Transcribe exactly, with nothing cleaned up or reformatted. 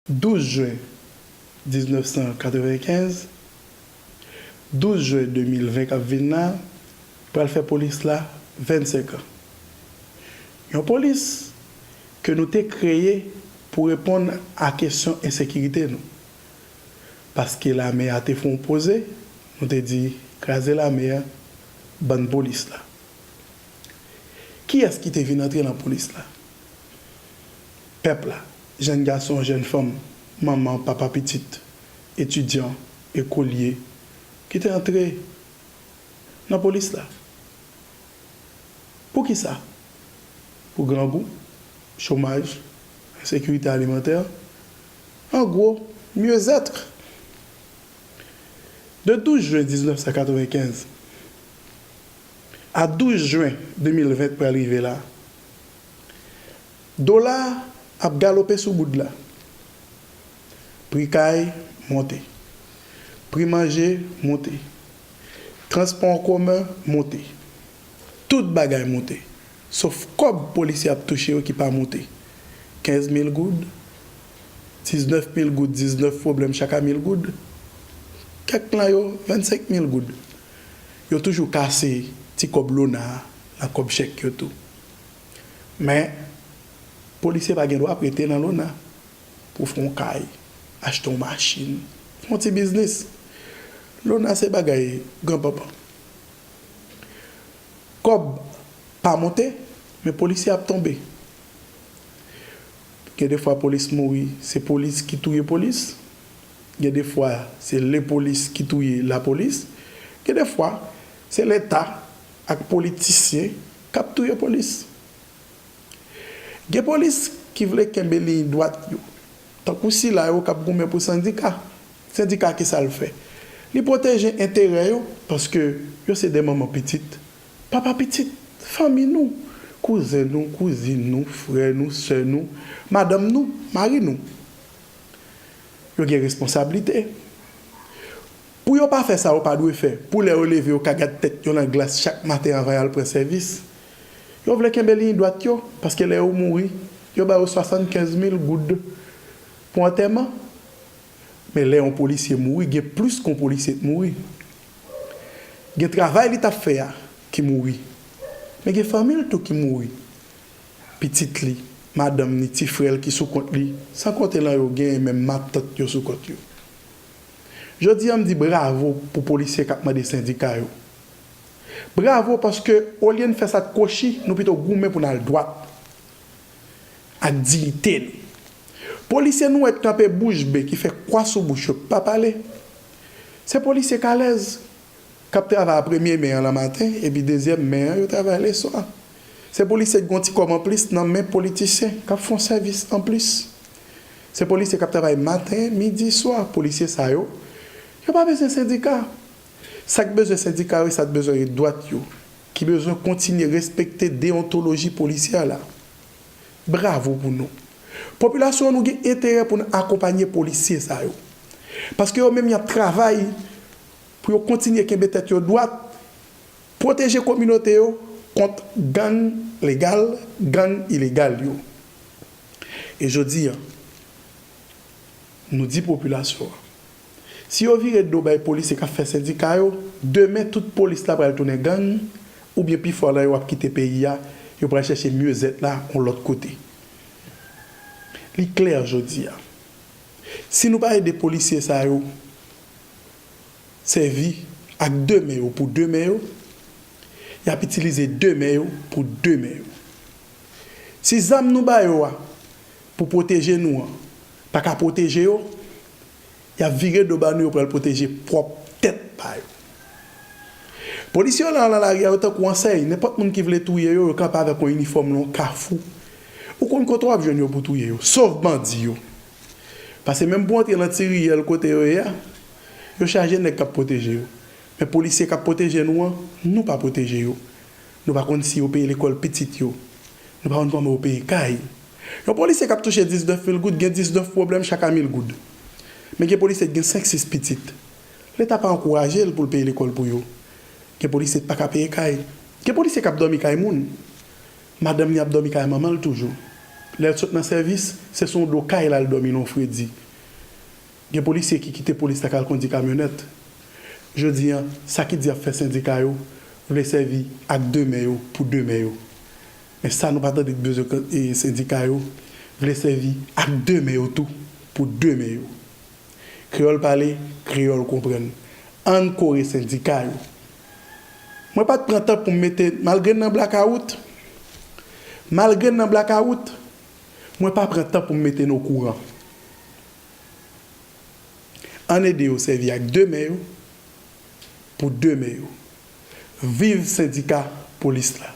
Douz jen diznèf san katrevenkenz, douz jen de mil ven k ap vin la, pral fè polis la vennsenk an. Yon polis ke nou te kreye pou reponn a kesyon ensekirite nou. Paske lame a te fè yon poze, nou te di, "Kraze lame a, bann polis la." Kiyès ki te vin antre nan polis la? Pèp la, jèn gason, jèn fanm, manman, papa pitit, etidyan, ekolye, ki te antre nan polis la. Poukisa? Pou grangou, chomaj, ensekirite alimantè, an gwo, mieux-être. De douz jen diznèf san katrevenkenz a douz jen de mil ven pral rive la, dola ap galope sou goud la. Pri kay monte. Pri manje monte. Transpò an komen monte. Tout bagay monte. Sof kòb polisye ap touche yo ki pa monte. Kenz mil goud, diznèf mil goud, diznèf pwoblèm chak a mil goud. Kèk nan yo, vennsenk mil goud. Yo toujou kase ti kòb lona a nan kòb chèk yo tou. Men, polisye pa gen dwa ap rete nan lona pou w fè yon kay, achte yon machin, fè yon ti biznis. Lona se bagay granpanpan. Kòb pa monte, men polisye ap tonbe. Gen de fwa polis mouri, se polis ki touye polis. Gen de fwa, se lepolis ki touye lapolis. Gen de fwa, se leta ak politisyen k ap touye polis. Gen polis ki vle kenbe liy dwat yo, tankou sila yo k ap goumen pou sendika. Sendika, ki sa l fè? Li pwoteje enterè yo, paske yo se de manman pitit, papa pitit, fanmi nou, kouzen nou, kouzin nou, frè nou, sè nou, madanm nou, mari nou. Yo gen responsablite. Pou yo pa fè sa yo pa dwe fè, pou lè yo leve yo ka gad tèt yo nan glas chak maten anvan y al pran sèvis. Yo vle kenbe liy dwat yo, paske lè yo mouri, yo ba yo swasannkenz mil goud pou antèman. Men lè yon polisye mouri, gen plis ke yon polisye t mouri. Gen travay li t ap fè a ki mouri. Men gen fanmi l tou ki mouri. Pitit li, madanm ni, ti frè l ki sou kont li, san konte lan yo genyen menm matant yo sou kont yo. Jodi a, m di bravo pou polisye k ap mande sendika yo. Bravo, paske olye n fè sa k kwochi, nou pito goumen pou n al dwat ak diyite nou. Polisye nou wè k kanpe bouch be, ki fè kwa sou bouch yo, k pa pale, se polisye k alèz, k ap travay a premye men an lanmaten, epi dezyèm men an, yo travay leswa. Se polisye k gen yon ti kòb anplis nan men politisyen, k ap fè yon sèvis anplis. Se polisye k ap travay maten, midi, swa. Polisye sa yo, yo pa bezwen sendika. Sa k bezwen sendika yo, e sa k bezwen dwat yo, ki bezwen kontinye respekte deyontoloji polisyè la. Bravo pou nou. Popilasyon an, nou gen enterè pou n akonpanye polisye sa yo. Paske yo menm y ap travay pou yo kontinye kenbe tèt yo dwat, pwoteje kominote yo kont gang legal, gang ilegal yo. E jodi a, nou di popilasyon an, si yo vire do bay polisye k ap fè sendika yo, demen tout polis la pral tounen gang, oubyen pi fò nan yo ap kite peyi a, yo pral chèche myezèt la yon lòt kote. Li klè jodi a. Si nou pa ede polisye sa yo sèvi ak de men yo pou de men yo, y ap itilize de men yo pou de men yo. Si zam nou ba yo a pou pwoteje nou an pa ka pwoteje yo, y ap vire do ba nou, yo pral pwoteje pwòp tèt pa yo. Polisye yo la nan lari a, yo tankou ansèy, nenpòt moun ki vle touye yo, yo kanpe avèk yon inifòm nan yon kafou. Ou konn kote w ap jwenn yo pou touye yo, sof bandi yo. Paske menm pou antre nan ti riyèl kote yo ye a, yo chaje nèg k ap pwoteje yo. Men polisye k ap pwoteje nou an, nou pa pwoteje yo. Nou pa konn si yo peye lekòl pitit yo. Nou pa konn kòman yo peye kay. Yon polisye k ap touche diznèf mil goud gen diznèf pwoblèm chak a mil goud. Men gen polisye ki gen senk sis pitit. Leta pa ankouraje l pou l peye lekòl pou yo. Gen polisye ki pa ka peye kay. Gen polisye k ap dòmi kay moun. Madanm li ap dòmi kay manman l toujou. Lè l sot nan sèvis, se sou yon do kay l al dòmi nan yon fredi. Gen polisye ki kite polis la k al kondi kamyonèt. Jodi a, sa ki di ap fè sendika yo vle sèvi ak de men yo pou de men yo. Men sa nou pa tande k bezwen sendika yo vle sèvi ak de men yo tou pou de men yo. Kreyòl pale, kreyòl konprann. Ann kore sendika yo. Mwen pa t pran tan pou m mete, malgre n nan blakawout, malgre n nan blakawout, mwen pa pran tan pou m mete n okouran. Ann ede yo sèvi ak de men yo pou de men yo. Viv sendika polis la.